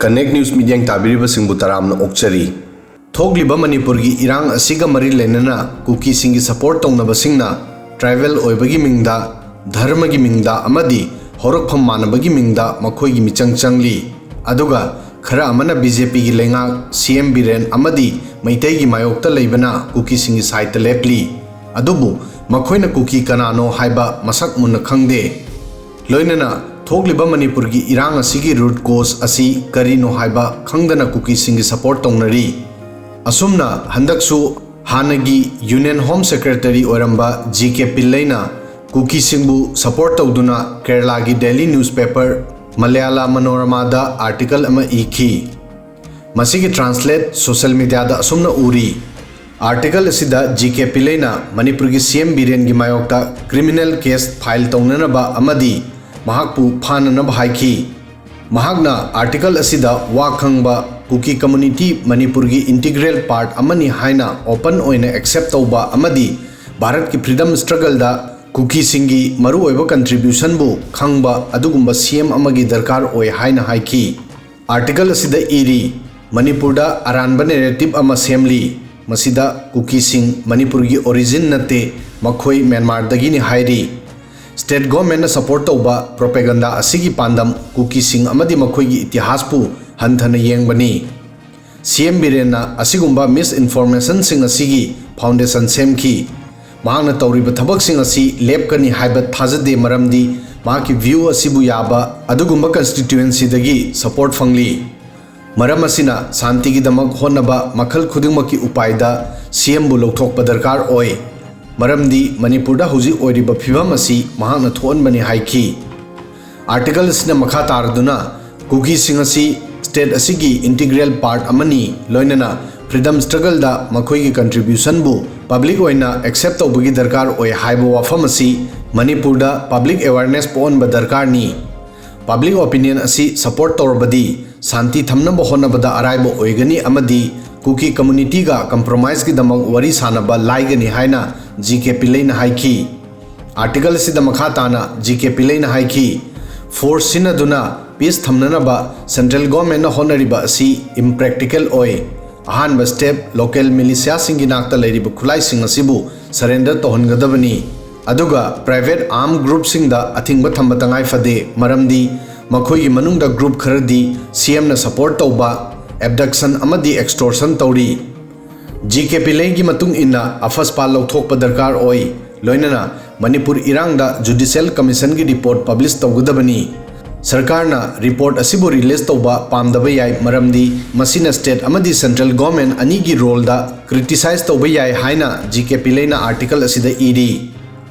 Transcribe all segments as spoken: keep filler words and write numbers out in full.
Connect News ꯃꯤꯠꯌꯦꯡ ꯇꯥꯕꯤꯔꯤꯕꯁꯤꯡꯕꯨ ꯇꯔꯥꯝꯅ ꯑꯣꯛꯆꯔꯤ꯫ ꯊꯣꯛꯂꯤꯕ ꯃꯅꯤꯄꯨꯔꯒꯤ ꯏꯔꯥꯡ ꯑꯁꯤꯒ ꯃꯔꯤ ꯂꯩꯅꯅ ꯀꯨꯀꯤꯁꯤꯡꯒꯤ ꯁꯄꯣꯔꯠ ꯇꯧꯅꯕꯁꯤꯡꯅ ꯇ꯭ꯔꯥꯏꯕꯦꯜ ꯑꯣꯏꯕꯒꯤ ꯃꯤꯡꯗ, ꯙꯔꯃꯒꯤ ꯃꯤꯡꯗ ꯑꯃꯗꯤ ꯍꯧꯔꯛꯐꯝ ꯃꯥꯟꯅꯕꯒꯤ ꯃꯤꯡꯗ ꯃꯈꯣꯏꯒꯤ ꯃꯤꯆꯪ ꯆꯪꯂꯤ꯫ ꯑꯗꯨꯒ ꯈꯔ ꯑꯃꯅ ꯕꯤ ꯖꯦ ꯄꯤꯒꯤ ꯂꯩꯉꯥꯛ, ꯁꯤ ꯑꯦꯝ ꯕꯤꯔꯦꯟ ꯑꯃꯗꯤ ꯃꯩꯇꯩꯒꯤ ꯃꯥꯌꯣꯛꯇ ꯂꯩꯕꯅ ꯀꯨꯀꯤꯁꯤꯡꯒꯤ ꯁꯥꯏꯠꯇ ꯂꯦꯞꯂꯤ꯫ ꯑꯗꯨꯕꯨ ꯃꯈꯣꯏꯅ ꯀꯨꯀꯤ ꯀꯅꯥꯅꯣ ꯍꯥꯏꯕ ꯃꯁꯛ ꯃꯨꯟꯅ ꯈꯪꯗꯦ꯫ ꯂꯣꯏꯅꯅ ꯊꯣꯛꯂꯤꯕ ꯃꯅꯤꯄꯨꯔꯒꯤ ꯏꯔꯥꯡ ꯑꯁꯤꯒꯤ ꯔꯨꯠ ꯀꯣꯁ ꯑꯁꯤ ꯀꯔꯤꯅꯣ ꯍꯥꯏꯕ ꯈꯪꯗꯅ ꯀꯨꯀꯤꯁꯤꯡꯒꯤ ꯁꯄꯣꯔꯠ ꯇꯧꯅꯔꯤ꯫ ꯑꯁꯨꯝꯅ ꯍꯟꯗꯛꯁꯨ ꯍꯥꯟꯅꯒꯤ ꯌꯨꯅꯤꯌꯟ ꯍꯣꯝ ꯁꯦꯀ꯭ꯔꯦꯇꯔꯤ ꯑꯣꯏꯔꯝꯕ ꯖꯤ ꯀꯦ ꯄꯤꯜꯂꯩꯅ ꯀꯨꯀꯤꯁꯤꯡꯕꯨ ꯁꯄꯣꯔꯠ ꯇꯧꯗꯨꯅ ꯀꯦꯔꯂꯥꯒꯤ ꯗꯦꯂꯤ ꯅ꯭ꯌꯨꯁꯄꯦꯄꯔ ꯃꯂꯌꯥꯂ ꯃꯅꯣꯔꯃꯥꯗ ꯑꯥꯔꯇꯤꯀꯜ ꯑꯃ ꯏꯈꯤ꯫ ꯃꯁꯤꯒꯤ ꯇ꯭ꯔꯥꯟꯁꯂꯦꯠ ꯁꯣꯁꯦꯜ ꯃꯤꯗꯤꯌꯥꯗ ꯑꯁꯨꯝꯅ ꯎꯔꯤ꯫ ꯑꯥꯔꯇꯤꯀꯜ ꯑꯁꯤꯗ ꯖꯤ ꯀꯦ ꯄꯤꯜꯂꯩꯅ ꯃꯅꯤꯄꯨꯔꯒꯤ ꯁꯤ ꯑꯦꯝ ꯕꯤꯔꯦꯟꯒꯤ ꯃꯥꯌꯣꯛꯇ ꯀ꯭ꯔꯤꯃꯤꯅꯦꯜ ꯀꯦꯁ ꯐꯥꯏꯜ ꯇꯧꯅꯅꯕ ꯑꯃꯗꯤ ꯃꯍꯥꯛꯄꯨ ꯐꯥꯅꯅꯕ ꯍꯥꯏꯈꯤ꯫ ꯃꯍꯥꯛꯅ ꯑꯥꯔꯇꯤꯀꯜ ꯑꯁꯤꯗ ꯋꯥ ꯈꯪꯕ ꯀꯨꯀꯤ ꯀꯝꯃꯨꯅꯤꯇꯤ ꯃꯅꯤꯄꯨꯔꯒꯤ ꯏꯟꯇꯤꯒ꯭ꯔꯦꯜ ꯄꯥꯔꯠ ꯑꯃꯅꯤ ꯍꯥꯏꯅ ꯑꯣꯄꯟ ꯑꯣꯏꯅ ꯑꯦꯛꯁꯦꯞ ꯇꯧꯕ ꯑꯃꯗꯤ ꯚꯥꯔꯠꯀꯤ ꯐ꯭ꯔꯤꯗꯝ ꯁ꯭ꯇ꯭ꯔꯒꯜꯗ ꯀꯨꯀꯤꯁꯤꯡꯒꯤ ꯃꯔꯨꯑꯣꯏꯕ ꯀꯟꯇ꯭ꯔꯤꯕ꯭ꯌꯨꯁꯟꯕꯨ ꯈꯪꯕ ꯑꯗꯨꯒꯨꯝꯕ ꯁꯤ ꯑꯦꯝ ꯑꯃꯒꯤ ꯗꯔꯀꯥꯔ ꯑꯣꯏ ꯍꯥꯏꯅ ꯍꯥꯏꯈꯤ꯫ ꯑꯥꯔꯇꯤꯀꯜ ꯑꯁꯤꯗ ꯏꯔꯤ, ꯃꯅꯤꯄꯨꯔꯗ ꯑꯔꯥꯟꯕ ꯅꯦꯔꯦꯇꯤꯚ ꯑꯃ ꯁꯦꯝꯂꯤ꯫ ꯃꯁꯤꯗ ꯀꯨꯀꯤꯁꯤꯡ ꯃꯅꯤꯄꯨꯔꯒꯤ ꯑꯣꯔꯤꯖꯤꯟ ꯅꯠꯇꯦ, ꯃꯈꯣꯏ ꯃ꯭ꯌꯥꯟꯃꯥꯔꯗꯒꯤꯅꯤ ꯍꯥꯏꯔꯤ꯫ ꯁ꯭ꯇꯦꯠ ꯒꯣꯔꯃꯦꯟꯅ ꯁꯄꯣꯔꯠ ꯇꯧꯕ ꯄ꯭ꯔꯣꯄꯦꯒꯟꯗꯥ ꯑꯁꯤꯒꯤ ꯄꯥꯟꯗꯝ ꯀꯨꯀꯤꯁꯤꯡ ꯑꯃꯗꯤ ꯃꯈꯣꯏꯒꯤ ꯏꯇꯤꯍꯥꯁꯄꯨ ꯍꯟꯊꯅ ꯌꯦꯡꯕꯅꯤ꯫ ꯁꯤ ꯑꯦꯝ ꯕꯤꯔꯦꯟꯅ ꯑꯁꯤꯒꯨꯝꯕ ꯃꯤꯁꯏꯟꯐꯣꯔꯃꯦꯁꯟꯁꯤꯡ ꯑꯁꯤꯒꯤ ꯐꯥꯎꯟꯗꯦꯁꯟ ꯁꯦꯝꯈꯤ꯫ ꯃꯍꯥꯛꯅ ꯇꯧꯔꯤꯕ ꯊꯕꯛꯁꯤꯡ ꯑꯁꯤ ꯂꯦꯞꯀꯅꯤ ꯍꯥꯏꯕ ꯊꯥꯖꯗꯦ, ꯃꯔꯝꯗꯤ ꯃꯍꯥꯛꯀꯤ ꯚ꯭ꯌꯨ ꯑꯁꯤꯕꯨ ꯌꯥꯕ ꯑꯗꯨꯒꯨꯝꯕ ꯀꯟꯁꯇꯤꯇ꯭ꯌꯨꯑꯦꯟꯁꯤꯗꯒꯤ ꯁꯄꯣꯔꯠ ꯐꯪꯂꯤ꯫ ꯃꯔꯝ ꯑꯁꯤꯅ ꯁꯥꯟꯇꯤꯒꯤꯗꯃꯛ ꯍꯣꯠꯅꯕ ꯃꯈꯜ ꯈꯨꯗꯤꯡꯃꯛꯀꯤ ꯎꯄꯥꯏꯗ ꯁꯤ ꯑꯦꯝꯕꯨ ꯂꯧꯊꯣꯛꯄ ꯗꯔꯀꯥꯔ ꯑꯣꯏ, ꯃꯔꯝꯗꯤ ꯃꯅꯤꯄꯨꯔꯗ ꯍꯧꯖꯤꯛ ꯑꯣꯏꯔꯤꯕ ꯐꯤꯚꯝ ꯑꯁꯤ ꯃꯍꯥꯛꯅ ꯊꯣꯛꯍꯟꯕꯅꯤ ꯍꯥꯏꯈꯤ꯫ ꯑꯥꯔꯇꯤꯀꯜ ꯑꯁꯤꯅ ꯃꯈꯥ ꯇꯥꯔꯗꯨꯅ ꯀꯨꯀꯤꯁꯤꯡ ꯑꯁꯤ ꯁ꯭ꯇꯦꯠ ꯑꯁꯤꯒꯤ ꯏꯟꯇꯤꯒ꯭ꯔꯦꯜ ꯄꯥꯔꯠ ꯑꯃꯅꯤ, ꯂꯣꯏꯅꯅ ꯐ꯭ꯔꯤꯗꯝ ꯁ꯭ꯇ꯭ꯔꯒꯜꯗ ꯃꯈꯣꯏꯒꯤ ꯀꯟꯇ꯭ꯔꯤꯕ꯭ꯌꯨꯁꯟꯕꯨ ꯄꯕ꯭ꯂꯤꯛ ꯑꯣꯏꯅ ꯑꯦꯛꯁꯦꯞ ꯇꯧꯕꯒꯤ ꯗꯔꯀꯥꯔ ꯑꯣꯏ ꯍꯥꯏꯕ ꯋꯥꯐꯝ ꯑꯁꯤ ꯃꯅꯤꯄꯨꯔꯗ ꯄꯕ꯭ꯂꯤꯛ ꯑꯦꯋꯥꯔꯅꯦꯁ ꯄꯣꯛꯍꯟꯕ ꯗꯔꯀꯥꯔꯅꯤ꯫ ꯄꯕ꯭ꯂꯤꯛ ꯑꯣꯄꯤꯅꯤꯌꯟ ꯑꯁꯤ ꯁꯄꯣꯔꯠ ꯇꯧꯔꯕꯗꯤ ꯁꯥꯟꯇꯤ ꯊꯝꯅꯕ ꯍꯣꯠꯅꯕꯗ ꯑꯔꯥꯏꯕ ꯑꯣꯏꯒꯅꯤ ꯑꯃꯗꯤ ꯀꯨꯀꯤ ꯀꯝꯃꯨꯅꯤꯇꯤꯒ ꯀꯝꯄ꯭ꯔꯣꯃꯥꯏꯖꯀꯤꯗꯃꯛ ꯋꯥꯔꯤ ꯁꯥꯅꯕ ꯂꯥꯏꯒꯅꯤ ꯍꯥꯏꯅ ꯖꯤ ꯀꯦ ꯄꯤꯜꯂꯩꯅ ꯍꯥꯏꯈꯤ꯫ ꯑꯥꯔꯇꯤꯀꯜ ꯑꯁꯤꯗ ꯃꯈꯥ ꯇꯥꯅ ꯖꯤ ꯀꯦ ꯄꯤꯜꯂꯩꯅ ꯍꯥꯏꯈꯤ, ꯐꯣꯔꯁ ꯁꯤꯖꯤꯟꯅꯗꯨꯅ ꯄꯤꯁ ꯊꯝꯅꯅꯕ ꯁꯦꯟꯇ꯭ꯔꯦꯜ ꯒꯣꯔꯃꯦꯟꯅ ꯍꯣꯠꯅꯔꯤꯕ ꯑꯁꯤ ꯏꯝꯄ꯭ꯔꯦꯛꯇꯤꯀꯦꯜ ꯑꯣꯏ꯫ ꯑꯍꯥꯟꯕ ꯁ꯭ꯇꯦꯞ, ꯂꯣꯀꯦꯜ ꯃꯤꯂꯤꯁꯤꯌꯥꯁꯤꯡꯒꯤ ꯅꯥꯛꯇ ꯂꯩꯔꯤꯕ ꯈꯨꯠꯂꯥꯏꯁꯤꯡ ꯑꯁꯤꯕꯨ ꯁꯔꯦꯟꯗꯔ ꯇꯧꯍꯟꯒꯗꯕꯅꯤ꯫ ꯑꯗꯨꯒ ꯄ꯭ꯔꯥꯏꯚꯦꯠ ꯑꯥꯔꯝ ꯒ꯭ꯔꯨꯞꯁꯤꯡꯗ ꯑꯊꯤꯡꯕ ꯊꯝꯕ ꯇꯉꯥꯏ ꯐꯗꯦ, ꯃꯔꯝꯗꯤ ꯃꯈꯣꯏꯒꯤ ꯃꯅꯨꯡꯗ ꯒ꯭ꯔꯨꯞ ꯈꯔꯗꯤ ꯁꯤ ꯑꯦꯝꯅ ꯁꯄꯣꯔꯠ ꯇꯧꯕ, ꯑꯦꯕꯗꯛꯁꯟ ꯑꯃꯗꯤ ꯑꯦꯛꯁꯇꯣꯔꯁꯟ ꯇꯧꯔꯤ꯫ ꯖꯤ ꯀꯦ ꯄꯤꯂꯩꯒꯤ ꯃꯇꯨꯡ ꯏꯟꯅ ꯑꯐꯁꯄꯥ ꯂꯧꯊꯣꯛꯄ ꯗꯔꯀꯥꯔ ꯑꯣꯏ, ꯂꯣꯏꯅꯅ ꯃꯅꯤꯄꯨꯔ ꯏꯔꯥꯡꯗ ꯖꯨꯗꯤꯁꯤꯌꯦꯜ ꯀꯃꯤꯁꯟꯒꯤ ꯔꯤꯄꯣꯔꯠ ꯄꯕ꯭ꯂꯤꯁ ꯇꯧꯒꯗꯕꯅꯤ꯫ ꯁꯔꯀꯥꯔꯅ ꯔꯤꯄꯣꯔꯠ ꯑꯁꯤꯕꯨ ꯔꯤꯂꯤꯖ ꯇꯧꯕ ꯄꯥꯝꯗꯕ ꯌꯥꯏ, ꯃꯔꯝꯗꯤ ꯃꯁꯤꯅ ꯁ꯭ꯇꯦꯠ ꯑꯃꯗꯤ ꯁꯦꯟꯇ꯭ꯔꯦꯜ ꯒꯣꯔꯃꯦꯟ ꯑꯅꯤꯒꯤ ꯔꯣꯜꯗ ꯀ꯭ꯔꯤꯇꯤꯁꯥꯏꯖ ꯇꯧꯕ ꯌꯥꯏ ꯍꯥꯏꯅ ꯖꯤ ꯀꯦ ꯄꯤꯂꯩꯅ ꯑꯥꯔꯇꯤꯀꯜ ꯑꯁꯤꯗ ꯏꯔꯤ꯫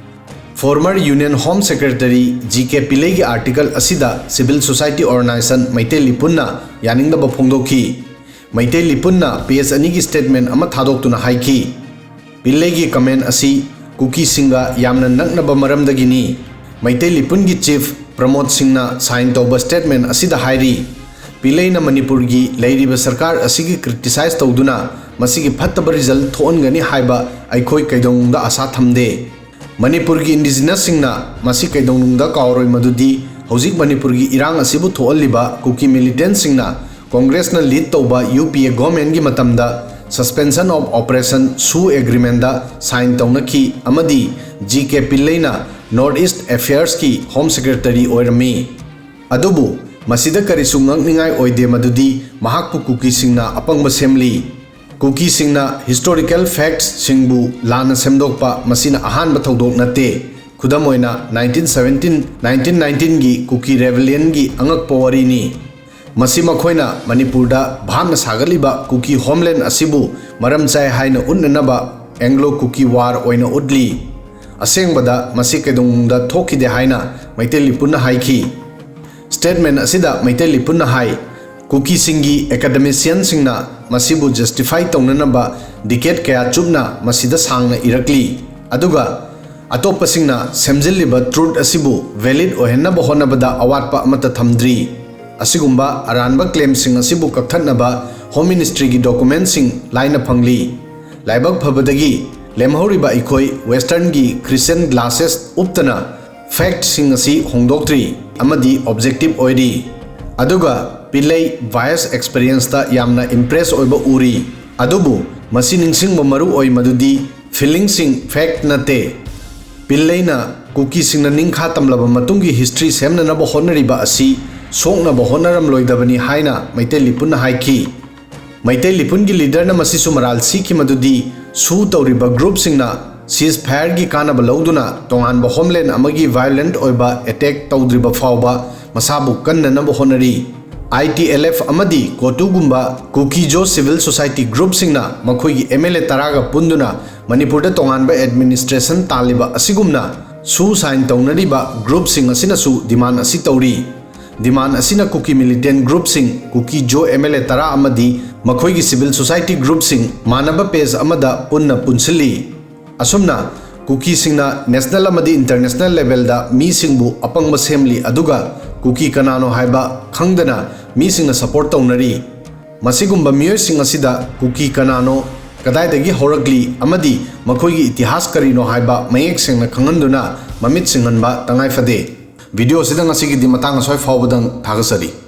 Former union home secretary G K ꯄꯤꯂꯩꯒꯤ ꯑꯥꯔꯇꯤꯀꯜ ꯑꯁꯤꯗ ꯁꯤꯚꯤꯜ ꯁꯣꯁꯥꯏꯇꯤ ꯑꯣꯔꯒꯅꯥꯏꯖꯦꯁꯟ ꯃꯩꯇꯩ ꯂꯤꯄꯨꯟꯅ ꯌꯥꯅꯤꯡꯗꯕ ꯐꯣꯡꯗꯣꯛꯈꯤ꯫ ꯃꯩꯇꯩ ꯂꯤꯄꯨꯟꯅ ꯄꯦꯖ ꯑꯅꯤꯒꯤ ꯁ꯭ꯇꯦꯠꯃꯦꯟ ꯑꯃ ꯊꯥꯗꯣꯛꯇꯨꯅ ꯍꯥꯏꯈꯤ, ꯄꯤꯜꯂꯩꯒꯤ ꯀꯃꯦꯟ ꯑꯁꯤ ꯀꯨꯀꯤꯁꯤꯡꯒ ꯌꯥꯝꯅ ꯅꯛꯅꯕ ꯃꯔꯝꯗꯒꯤꯅꯤ꯫ ꯃꯩꯇꯩ ꯂꯤꯄꯨꯟꯒꯤ ꯆꯤꯐ ꯄ꯭ꯔꯃꯣꯗ ꯁꯤꯡꯅ ꯁꯥꯏꯟ ꯇꯧꯕ ꯁ꯭ꯇꯦꯠꯃꯦꯟ ꯑꯁꯤꯗ ꯍꯥꯏꯔꯤ, ꯄꯤꯜꯂꯩꯅ ꯃꯅꯤꯄꯨꯔꯒꯤ ꯂꯩꯔꯤꯕ ꯁꯔꯀꯥꯔ ꯑꯁꯤꯒꯤ ꯀ꯭ꯔꯤꯇꯤꯁꯥꯏꯖ ꯇꯧꯗꯨꯅ ꯃꯁꯤꯒꯤ ꯐꯠꯇꯕ ꯔꯤꯖꯜ ꯊꯣꯛꯍꯟꯒꯅꯤ ꯍꯥꯏꯕ ꯑꯩꯈꯣꯏ ꯀꯩꯗꯧꯅꯨꯡꯗ ꯑꯥꯁꯥ ꯊꯝꯗꯦ꯫ ꯃꯅꯤꯄꯨꯔꯒꯤ ꯏꯟꯗꯤꯖꯤꯅꯁꯁꯤꯡꯅ ꯃꯁꯤ ꯀꯩꯗꯧꯅꯨꯡꯗ ꯀꯥꯎꯔꯣꯏ, ꯃꯗꯨꯗꯤ ꯍꯧꯖꯤꯛ ꯃꯅꯤꯄꯨꯔꯒꯤ ꯏꯔꯥꯡ ꯑꯁꯤꯕꯨ ꯊꯣꯛꯍꯜꯂꯤꯕ ꯀꯨꯀꯤ ꯃꯤꯂꯤꯇꯦꯟꯠꯁꯤꯡꯅ ꯀꯣꯡꯒ꯭ꯔꯦꯁꯅ ꯂꯤꯗ ꯇꯧꯕ ꯌꯨ ꯄꯤ ꯑꯦ ꯒꯣꯔꯃꯦꯟꯒꯤ ꯃꯇꯝꯗ Suspension of Operation ꯁꯨ ꯑꯦꯒ꯭ꯔꯤꯃꯦꯟꯗ ꯁꯥꯏꯟ ꯇꯧꯅꯈꯤ ꯑꯃꯗꯤ ꯖꯤ ꯀꯦ ꯄꯤꯜꯂꯩꯅ ꯅꯣꯔꯠ ꯏꯁ꯭ꯠ ꯑꯦꯐꯤꯌꯔꯁꯀꯤ ꯍꯣꯝ ꯁꯦꯀ꯭ꯔꯦꯇꯔꯤ ꯑꯣꯏꯔꯝꯃꯤ꯫ ꯑꯗꯨꯕꯨ ꯃꯁꯤꯗ ꯀꯔꯤꯁꯨ ꯉꯛꯅꯤꯡꯉꯥꯏ ꯑꯣꯏꯗꯦ, ꯃꯗꯨꯗꯤ ꯃꯍꯥꯛꯄꯨ ꯀꯨꯀꯤꯁꯤꯡꯅ ꯑꯄꯪꯕ ꯁꯦꯝꯂꯤ꯫ ꯀꯨꯀꯤꯁꯤꯡꯅ ꯍꯤꯁꯇꯣꯔꯤꯀꯦꯜ ꯐꯦꯛꯠꯁꯤꯡꯕꯨ ꯂꯥꯟꯅ ꯁꯦꯝꯗꯣꯛꯄ, ꯃꯁꯤꯅ ꯑꯍꯥꯟꯕ ꯊꯧꯗꯣꯛ ꯅꯠꯇꯦ꯫ ꯈꯨꯗꯝ ꯑꯣꯏꯅ, ꯅꯥꯏꯟꯇꯤꯟ ꯁꯕꯦꯟꯇꯤꯟ, ꯅꯥꯏꯟꯇꯤꯟ ꯅꯥꯏꯟꯇꯤꯟꯒꯤ ꯀꯨꯀꯤ ꯔꯦꯕꯦꯂꯤꯌꯟꯒꯤ ꯑꯉꯛꯄ ꯋꯥꯔꯤꯅꯤ꯫ ꯃꯁꯤ ꯃꯈꯣꯏꯅ ꯃꯅꯤꯄꯨꯔꯗ ꯚꯥꯞꯅ ꯁꯥꯒꯠꯂꯤꯕ ꯀꯨꯀꯤ ꯍꯣꯝꯂꯦꯟ ꯑꯁꯤꯕꯨ ꯃꯔꯝ ꯆꯥꯏ ꯍꯥꯏꯅ ꯎꯠꯅꯅꯕ ꯑꯦꯡꯒ꯭ꯂꯣ ꯀꯨꯀꯤ ꯋꯥꯔ ꯑꯣꯏꯅ ꯎꯠꯂꯤ꯫ ꯑꯁꯦꯡꯕꯗ ꯃꯁꯤ ꯀꯩꯗꯧꯅꯨꯡꯗ ꯊꯣꯛꯈꯤꯗꯦ ꯍꯥꯏꯅ ꯃꯩꯇꯩ ꯂꯤꯄꯨꯟꯅ ꯍꯥꯏꯈꯤ꯫ ꯁ꯭ꯇꯦꯠꯃꯦꯟ ꯑꯁꯤꯗ ꯃꯩꯇꯩ ꯂꯤꯄꯨꯟꯅ ꯍꯥꯏ, ꯀꯨꯀꯤꯁꯤꯡꯒꯤ ꯑꯦꯀꯥꯗꯦꯃꯤꯁꯤꯌꯟꯁꯤꯡꯅ ꯃꯁꯤꯕꯨ ꯖꯁꯇꯤꯐꯥꯏ ꯇꯧꯅꯅꯕ ꯗꯤꯀꯦꯠ ꯀꯌꯥ ꯆꯨꯞꯅ ꯃꯁꯤꯗ ꯁꯥꯡꯅ ꯏꯔꯛꯂꯤ, ꯑꯗꯨꯒ ꯑꯇꯣꯞꯄꯁꯤꯡꯅ ꯁꯦꯝꯖꯤꯜꯂꯤꯕ ꯇ꯭ꯔꯨꯊ ꯑꯁꯤꯕꯨ ꯚꯦꯂꯤꯗ ꯑꯣꯏꯍꯟꯅꯕ ꯍꯣꯠꯅꯕꯗ ꯑꯋꯥꯠꯄ ꯑꯃꯠꯇ ꯊꯝꯗ꯭ꯔꯤ꯫ ꯑꯁꯤꯒꯨꯝꯕ ꯑꯔꯥꯟꯕ ꯀ꯭ꯂꯦꯝꯁꯤꯡ ꯑꯁꯤꯕꯨ ꯀꯛꯊꯠꯅꯕ ꯍꯣꯝ ꯃꯤꯅꯤꯁꯇ꯭ꯔꯤꯒꯤ ꯗꯣꯀꯨꯃꯦꯟꯠꯁꯤꯡ ꯂꯥꯏꯅ ꯐꯪꯂꯤ꯫ ꯂꯥꯏꯕꯛ ꯐꯕꯗꯒꯤ ꯂꯦꯝꯍꯧꯔꯤꯕ ꯑꯩꯈꯣꯏ ꯋꯦꯁꯇꯔꯟꯒꯤ ꯈ꯭ꯔꯤꯁꯇꯤꯌꯟ ꯒ꯭ꯂꯥꯁꯦꯁ ꯎꯞꯇꯅ ꯐꯦꯛꯠꯁꯤꯡ ꯑꯁꯤ ꯍꯣꯡꯗꯣꯛꯇ꯭ꯔꯤ ꯑꯃꯗꯤ ꯑꯣꯕꯖꯦꯛꯇꯤꯚ ꯑꯣꯏꯔꯤ꯫ ꯑꯗꯨꯒ ꯄꯤꯜꯂꯩ ꯚꯥꯏꯁ ꯑꯦꯛꯁꯄꯤꯔꯤꯌꯦꯟꯁꯇ ꯌꯥꯝꯅ ꯏꯝꯄ꯭ꯔꯦꯁ ꯑꯣꯏꯕ ꯎꯔꯤ꯫ ꯑꯗꯨꯕꯨ ꯃꯁꯤ ꯅꯤꯡꯁꯤꯡꯕ ꯃꯔꯨ ꯑꯣꯏ ꯃꯗꯨꯗꯤ ꯐꯤꯂꯤꯡꯁꯤꯡ ꯐꯦꯛ ꯅꯠꯇꯦ꯫ ꯄꯤꯜꯂꯩꯅ ꯀꯨꯀꯤꯁꯤꯡꯅ ꯅꯤꯡꯈꯥ ꯇꯝꯂꯕ ꯃꯇꯨꯡꯒꯤ ꯍꯤꯁꯇ꯭ꯔꯤ ꯁꯦꯝꯅꯅꯕ ꯍꯣꯠꯅꯔꯤꯕ ꯑꯁꯤ ꯁꯣꯛꯅꯕ ꯍꯣꯠꯅꯔꯝꯂꯣꯏꯗꯕꯅꯤ ꯍꯥꯏꯅ ꯃꯩꯇꯩ ꯂꯤꯄꯨꯟꯅ ꯍꯥꯏꯈꯤ꯫ ꯃꯩꯇꯩ ꯂꯤꯄꯨꯟꯒꯤ ꯂꯤꯗꯔꯅ ꯃꯁꯤꯁꯨ ꯃꯔꯥꯜ ꯁꯤꯈꯤ ꯃꯗꯨꯗꯤ ꯁꯨ ꯇꯧꯔꯤꯕ ꯒ꯭ꯔꯨꯞꯁꯤꯡꯅ ꯁꯤꯖ ꯐꯥꯌꯔꯒꯤ ꯀꯥꯟꯅꯕ ꯂꯧꯗꯨꯅ ꯇꯣꯉꯥꯟꯕ ꯍꯣꯝꯂꯦꯟ ꯑꯃꯒꯤ ꯚꯥꯏꯑꯣꯂꯦꯟꯠ ꯑꯣꯏꯕ ꯑꯦꯇꯦꯛ ꯇꯧꯗ꯭ꯔꯤꯕ ꯐꯥꯎꯕ ꯃꯁꯥꯕꯨ ꯀꯟꯅꯅꯕ ꯍꯣꯠꯅꯔꯤ꯫ ꯑꯥꯏ ꯇꯤ ꯑꯦꯜ ꯑꯦꯐ ꯑꯃꯗꯤ ꯀꯣꯇꯨꯒꯨꯝꯕ ꯀꯨꯀꯤꯖꯣ ꯁꯤꯚꯤꯜ ꯁꯣꯁꯥꯏꯇꯤ ꯒ꯭ꯔꯨꯞꯁꯤꯡꯅ ꯃꯈꯣꯏꯒꯤ ꯑꯦꯝ ꯑꯦꯜ ꯑꯦ ꯇꯔꯥꯒ ꯄꯨꯟꯗꯨꯅ ꯃꯅꯤꯄꯨꯔꯗ ꯇꯣꯉꯥꯟꯕ ꯑꯦꯗꯃꯤꯅꯤꯁꯇ꯭ꯔꯦꯁꯟ ꯇꯥꯜꯂꯤꯕ ꯑꯁꯤꯒꯨꯝꯅ ꯁꯨ ꯁꯥꯏꯟ ꯇꯧꯅꯔꯤꯕ ꯒ꯭ꯔꯨꯞꯁꯤꯡ ꯑꯁꯤꯅꯁꯨ ꯗꯤꯃꯥꯟ ꯑꯁꯤ ꯇꯧꯔꯤ꯫ ꯗꯤꯃꯥꯟ ꯑꯁꯤꯅ ꯀꯨꯀꯤ ꯃꯤꯂꯤꯇꯦꯟ ꯒ꯭ꯔꯨꯞꯁꯤꯡ, ꯀꯨꯀꯤꯖꯣ ꯑꯦꯝ ꯑꯦꯜ ꯑꯦ ꯇꯔꯥ ꯑꯃꯗꯤ ꯃꯈꯣꯏꯒꯤ ꯁꯤꯚꯤꯜ ꯁꯣꯁꯥꯏꯇꯤ ꯒ꯭ꯔꯨꯞꯁꯤꯡ ꯃꯥꯟꯅꯕ ꯄꯦꯖ ꯑꯃꯗ ꯄꯨꯟꯅ ꯄꯨꯟꯁꯤꯜꯂꯤ꯫ ꯑꯁꯨꯝꯅ ꯀꯨꯀꯤꯁꯤꯡꯅ ꯅꯦꯁꯅꯦꯜ ꯑꯃꯗꯤ ꯏꯟꯇꯔꯅꯦꯁꯅꯦꯜ ꯂꯦꯚꯦꯜꯗ ꯃꯤꯁꯤꯡꯕꯨ ꯑꯄꯪꯕ ꯁꯦꯝꯂꯤ, ꯑꯗꯨꯒ ꯀꯨꯀꯤ ꯀꯅꯥꯅꯣ ꯍꯥꯏꯕ ꯈꯪꯗꯅ ꯃꯤꯁꯤꯡꯅ ꯁꯄꯣꯔꯠ ꯇꯧꯅꯔꯤ꯫ ꯃꯁꯤꯒꯨꯝꯕ ꯃꯤꯑꯣꯏꯁꯤꯡ ꯑꯁꯤꯗ ꯀꯨꯀꯤ ꯀꯅꯥꯅꯣ, ꯀꯗꯥꯏꯗꯒꯤ ꯍꯧꯔꯛꯂꯤ ꯑꯃꯗꯤ ꯃꯈꯣꯏꯒꯤ ꯏꯇꯤꯍꯥꯁ ꯀꯔꯤꯅꯣ ꯍꯥꯏꯕ ꯃꯌꯦꯛ ꯁꯦꯡꯅ ꯈꯪꯍꯟꯗꯨꯅ ꯃꯃꯤꯠ ꯁꯤꯡꯍꯟꯕ ꯇꯉꯥꯏ ꯐꯗꯦ꯫ ꯚꯤꯗꯤꯑꯣ ꯑꯁꯤꯗ ꯉꯁꯤꯒꯤꯗꯤ ꯃꯇꯥꯡ ꯑꯁ꯭ꯋꯥꯏ ꯐꯥꯎꯕꯗꯪ ꯊꯥꯒꯠꯆꯔꯤ꯫